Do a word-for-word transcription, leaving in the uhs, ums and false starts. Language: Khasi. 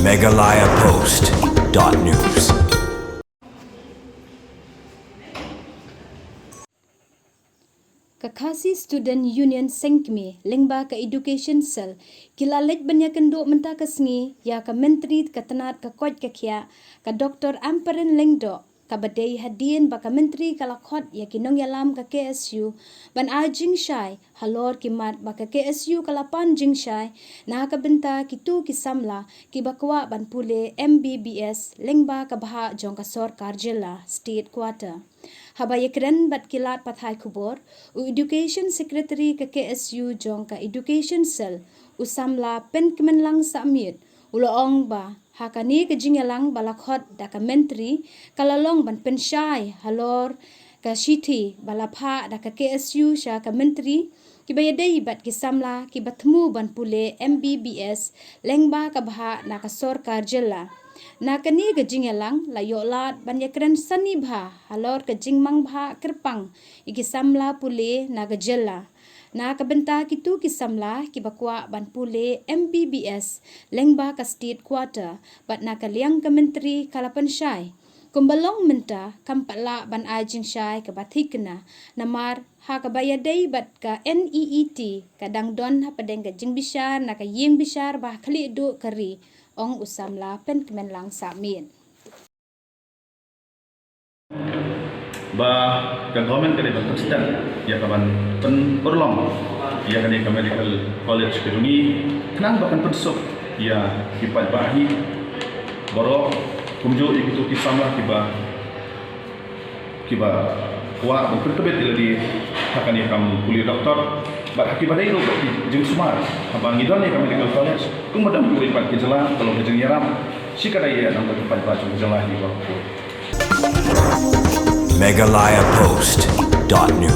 Meghalaya Post dot news. Ka Khasi Student Union Seng Kmie lyngba ka Education Cell ki la leit ban ïakynduh mynta ka sngi ïa ka Myntri ka tnad ka koit ka khiah, ka Doctor Ampareen Lyngdoh, kaba dei hadien ba ka Myntri ka la khot ïa ki nongïalam ka K S U ban ai jingshai halor ki mat ba ka K S U ka la pan jingshai na ka bynta kito ki samla kiba kwah ban pule M B B S lyngba ka bhah jong ka sorkar jylla, State Quarter. Haba ïakren bad ki lad pathai khubor, u Education Secretary ka K S U jong ka Education Cell, u samla Pynkmenlang Sahmiet, u la ong ba ha kane ka jingïalang ba la khot da ka Myntri, ka la long ban pynshai halor ka shithi ba la phah da ka K S U sha ka Myntri, kiba ïadei bad ki samla kiba thmu ban pule M B B S lyngba ka bhah na ka sorkar jylla. Na kane ka jingïalang la ïoh lad ban ïakren sani bha halor ka jingmangbha kyrpang ïa ki samla pule na ka jylla. Na ka bynta kito ki samla kiba kwah ban pule M B B S lyngba ka State Quarter, bad na ka liang ka Myntri ka la pynshai, kumba long mynta kam pat lah ban ai jingshai kaba thikna, namar ha kaba ïadei bad ka N E E T ka dang don hapdeng ka jingbishar na ka ïing bishar ba ha khlieh duh ka ri, ong u samla Pynkmenlang Sahmiet. Ba ka government ka dei ban pynstep ïa ka ban pynurlong ïa kane ka medical college ka jong ngi, khnang ba kan pynsuk ïa ki paidbah hi baroh, kumjuh ïa kito ki samla kiba kiba kwah ban pyntbit ïa lade ha kane ka kam pule doktor. Bad ha kiba dei ruh ki jingsumar haba ngi don ïa ka medical college, kumba dang kiwei pat ki jylla ka long ka jingïarap shi kata ïa nangta ki paidbah jong ka jylla hi baroh. Meghalaya Post dot news.